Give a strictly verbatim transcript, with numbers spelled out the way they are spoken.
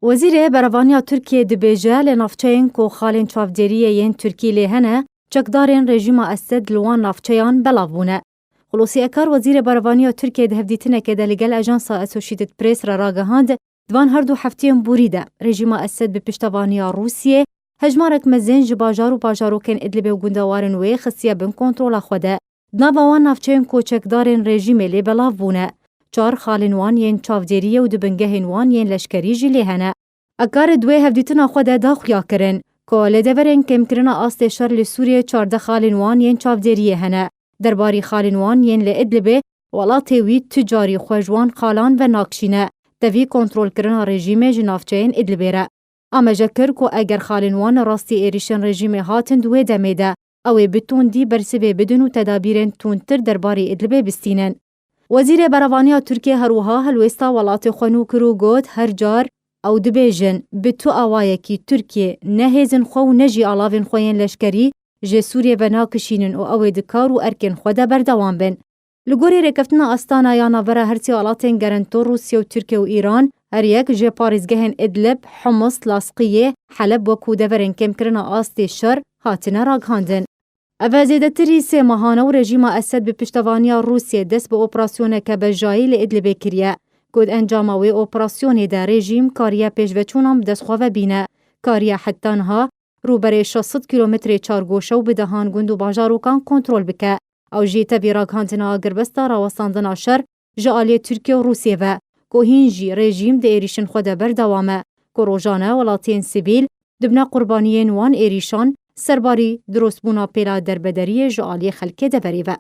Wezîrê Berevaniya Tirkiyê dibêje, li navçeyên ku xalên çavdêriyê yên Tirkî lê hene, çekdarên rejîma Esed li wan navçeyan belav bûne. Xulosî Ekar, Wezîrê Berevaniya Tirkiyê di hevdîtinekê de li gel ajansa Associated Press re ragihand, di van her du heftiyên borî de rejîma Esed bi piştevaniya Rûsiyê hejmarek mezin ji bajar û bajarokên Idlibê û gundewarên wê xistiye bin kontrola xwe de. Di nava wan navçeyên ku çekdarên rejîmê lê belav bûne, çar xalên wan yên çavdêriyê û du bingehên wan yên leşkerî jî lê hene. Ekar di wê hevdîtina xwe de da xuya kirin ku li deverên kêmkirina astê şer li Sûriyê çardeh xalên wan yên çavdêriyê hene. Derbarî xalên wan yên li Idlibê, welatê wî tu carî xwe ji wan xalan venakişîne, tevî kontrolkirina rejîmê ji navçeyên Idlibê re. Amaje kir ku eger xalên wan rastî êrîşên rejîmê hatin di wê demê de, ew ê bi tundî bersivê bidin û tedabîrên tundtir derbarî Idlibê bistînin. Wezîrê Berevaniya Tirkiyê her wiha helwêsta welatê xwe nû kir û got, her car ew dibêjin, bi tu awayekî Tirkiyê ne hêzên xwe û ne jî alavên xwe yên leşkerî ji Sûriyê venakişînin û ew ê di kar û erkên xwe de berdewam bin. Li gorî Rêkeftina Astana ya Navbera her sê welatên gerento Rûsya û Tirkiye û Îran, her yek ji parêzgehên Idlib, Humus, Lasqiyê, Heleb wekû deverên kêmkirina astê şer hatine ragihandin. Ev zêdetirî sê mehan e û rejîma Esed bi piştevaniya Rûsiyê dest bi operasyoneke bejayî li Idlibê kiriye, ku di encama wê operasyonê de rejîm kariye pêşveçûnan bi dest xwe ve bîne, kariye heta niha rûberê şeş sed kîlometrê çargoşe û bi dehan gund û bajarokan kontrol bike. Ew jî tevî ragihandina agirbesta rawestandina şer ji aliyê Tirkiye û Rûsiyê ve, ku hîn jî rejîm di êrîşên xwe de berdewam e, ku rojane welatiyên sivîl dibine qurbaniyên wan êrîşan, serbarî dirostbûna pêla derbederiyê ji aliyê xelkê deverê ve.